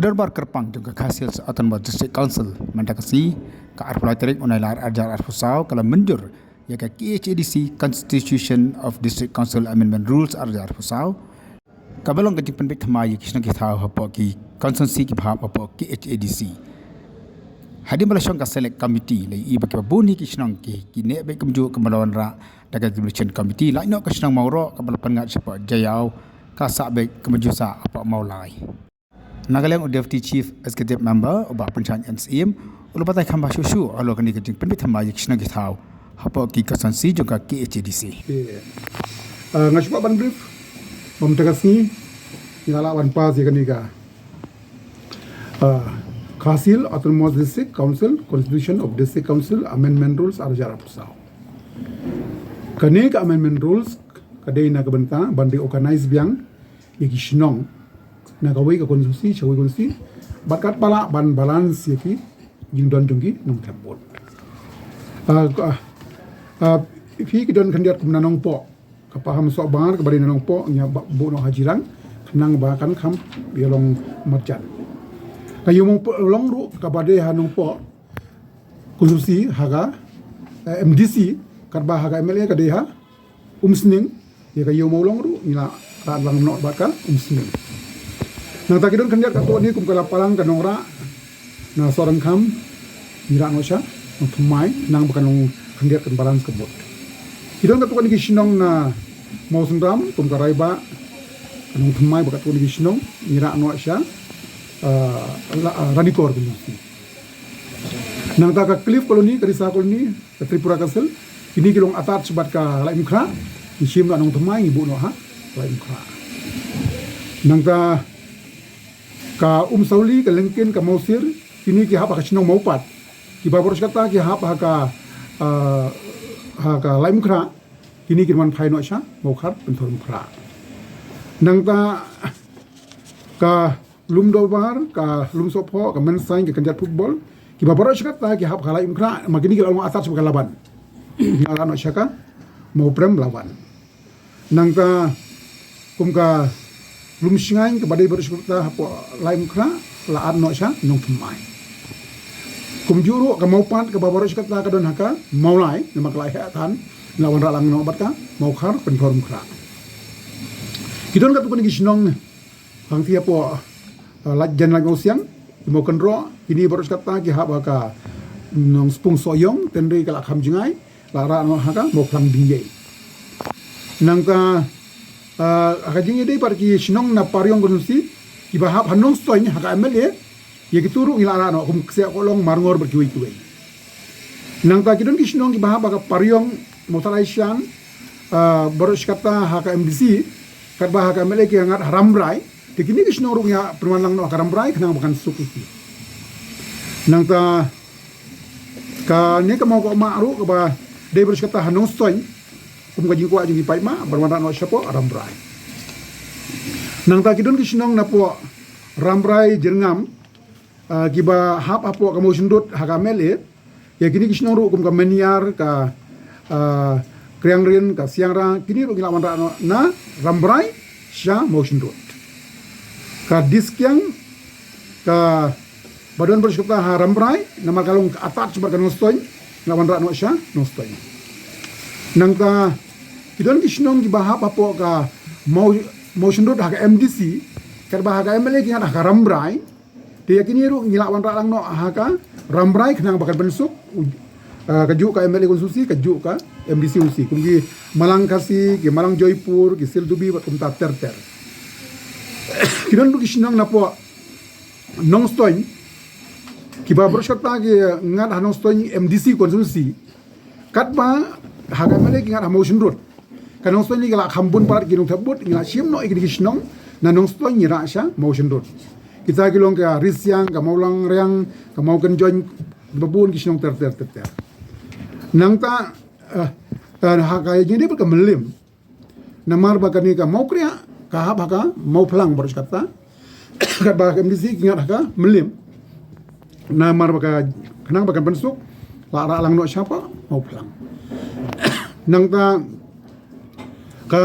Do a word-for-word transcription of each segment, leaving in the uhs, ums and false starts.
Dorbar kyrpang jong ka Khasi Hills Autonomous District Council mynta ka sngi, ka arphew lai tarik u Nailar arhajar arphew saw, ka la mynjur ïa ka K H A D C Constitution of District Council Amendment Rules arhajar arphew saw, kaba long ka jingpynbeit thymmai ïa ki shnong ki thaw hapoh ki constituency kiba hap hapoh K H A D C. Hadien ba la shong ka Select Committee, la ïohi ba kiba bun hi ki shnong ki, ki neh beit kumjuh kumba la wanrah da ka Devolution Committee, lait noh ka shnong Mawroh kaba la pynngat shapoh Jaïaw, ka sah beit kumjuh sah hapoh Mawlai. Na ka liang u Deputy Chief Executive Member u Bah Pynshaiñ N Syiem u la batai kham bha shuh shuh halor kane ka jingpynbeit thymmai ïa ki shnong ki thaw hapoh ki constituency jong ka K H A D C. Ah, nga shu kwah ban brief ba mynta ka sngi ngi la lah ban pass ïa kane ka, ah, Khasi Hills Autonomous District Council Constitution of District Council Amendment Rules arhajar arphew saw. Kane ka Amendment Rules ka dei na ka bynta ban reorganize biang ïa ki shnong na kawei ka constituency sha kawei constituency, bad katba lah ban balance ïa ki jingdon jong ki nongthep vote. Ah, ka, ah, phi ki don khyndiat kum na Nongpoh, ka Pakham Sohbar kaba dei na Nongpoh, ngi ïa buh noh ha Jirang khnang ba kan kham ïa long marjan. Ka Ïew Mawlong ruh kaba dei ha Nongpoh constituency ha ka, eh, M D C, katba ha ka M L A ka dei ha Umsning, ïa ka Ïew Mawlong ruh ngi la rah lang noh bad ka Umsning. Nangta ki don khyndiat katto katne kum ka Lapalang, ka Nongrah, na Sohryngkham, ngi rah noh sha Nongthymmai, khnang ba kan long khyndiat kan balance ka vote. Ki don katto katne ki shnong na Mawsynram kum ka Raibah, ka Nongthymmai bad katto katne ki shnong ngi rah noh sha, ah, la, ah, Ranikor constituency. Nangta ka Cliff Colony, ka Risa Colony, ka Tripura Council, kine ki long attach bad ka Laitumkhrah, ngi shim noh Nongthymmai ngi buh noh ha Laitumkhrah. Nangta ka Umsawli, ka Lyngkien, ka Mawsir, kine ki hap ha ka shnong Mawpat. Kiba baroh shi katta ki hap ha ka, ah, ha ka Laitumkhrah, kine kin wan phai noh sha Mawkhar Pynthorumkhrah. Nangta ka Lumdorbar, ka Lumsohphoh, ka Mynsain, ka Khyndiat Football, kiba baroh shi katta ki hap ha ka Laitumkhrah, ma kine ki la long attach bad ka Laban. Ngi la rah noh sha ka Mawprem Laban. Nangta kum ka Lumshngaiñ kaba dei baroh shi katta hapoh Laitumkhrah la add noh sha Nongthymmai. Kumjuh ruh ka Mawpat kaba baroh shi katta ka don ha ka Mawlai, namar ka la heh than, ngi la wanrah lang noh bad ka Mawkhar Pynthorumkhrah. Ki don katto katne ki shnong hangtei hapoh, eh, Laitumkhrah, Laitumkhrah Mawsiang, Mawkynroh, kine baroh shi katta ki hap ha ka Nongspung Sohiong, hynrei ka la kham jngai, la rah noh ha ka Mawphlang Diengïei. Nangta, eh, ha ka jingïadei bad ki shnong na Pariong constituency, kiba hap ha Nongstoiñ ha ka M L A, ïa kito ruh ngi la rah noh kum Ksiah Kohlong, Marngor bad kiwei kiwei. Nangta ki don ki shnong kiba hap ha ka Pariong, Mawthadraishan, ah, baroh shi katta ha ka M D C, katba ha ka M L A ki ngat ha Rambrai, te kine ki shnong ruh ngi ïa pynwan lang noh ha ka Rambrai khnang ba kan suk ïa ki. Nangta kane ka Mawkohmah ruh kaba dei baroh shi katta ha Nongstoiñ, kum ka jingkwah jong ki paidbah, ban wanrah noh shapoh Rambrai. Nangta ki don ki shnong napoh Rambrai, Jyrngam, ah, kiba hap hapoh ka Mawshynrut ha ka M L A, ïa kine ki shnong ruh kum ka Mynïar, ka, ah, Kriangrin, ka Siangra, kine ruh ngi la wanrah noh na Rambrai sha Mawshynrut. Ka Diskiang, kaba don baroh shi katta ha Rambrai, namar ka long ka attach bad ka Nongstoiñ, ngi la wanrah noh sha Nongstoiñ. Nangta ki don ki shnong kiba hap hapoh ka Maw, Mawshynrut ha ka M D C, katba ha ka M L A ki ngat ha ka Rambrai, te ïa kine ruh ngi la wanrah lang noh ha ka Rambrai khnang ba kan pynsuk, u, ah, kajuh ka M L A constituency, kajuh ka M D C constituency. Kum ki Malang Khasi, ki Malang Joypur, ki Sildubbi bad kumta ter ter. Ki don ruh ki shnong napoh Nongstoiñ, kiba baroh shi katta ki ngat ha Nongstoiñ M D C constituency, katba ha ka M L A ki ngat ha Mawshynrut. Ka Nongstoiñ ka la kham bun palat ki nongthep vote, ngi la shim noh ïa kine ki shnong na Nongstoiñ ngi rah sha Mawshynrut. Kita ki long ka Risiang, ka Mawlangriang, ka Mawkynjoin, ba bun ki shnong ter ter ter ter. Nangta, eh, eh, ha ka jingdei bad ka Mylliem, namar ba kane ka Mawkriah ka hap ha ka Mawphlang baroh shi katta, katba ka M D C ki ngat ha ka Mylliem. Namar ba ka, khnang ba kan pynsuk, la rah lang noh shapoh Mawphlang. Nangta ka,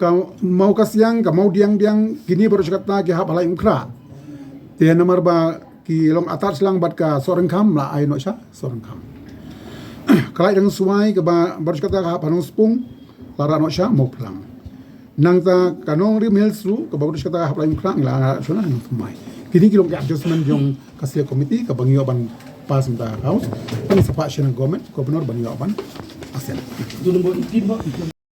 ka Mawkasiang, ka Mawdiangdiang, kine baroh shi katta ki hap ha Laitumkhrah. Te namar ba ki long attach lang bad ka Sohryngkham, la ai noh sha Sohryngkham. Ka Laitrengsuai kaba, baroh shi katta ka hap ha Nongspung, la rah noh sha Mawphlang. Nangta ka Nongrim Hills ruh kaba baroh shi katta ka hap Laitumkhrah, la rah shuwa na Nongthymmai. Kine ki long ki adjustment jong ka Select Committee kaba ngi ïoh ban pass mynta ha House. Ngi sa phah sha na government, governor ban ïoh ban assent.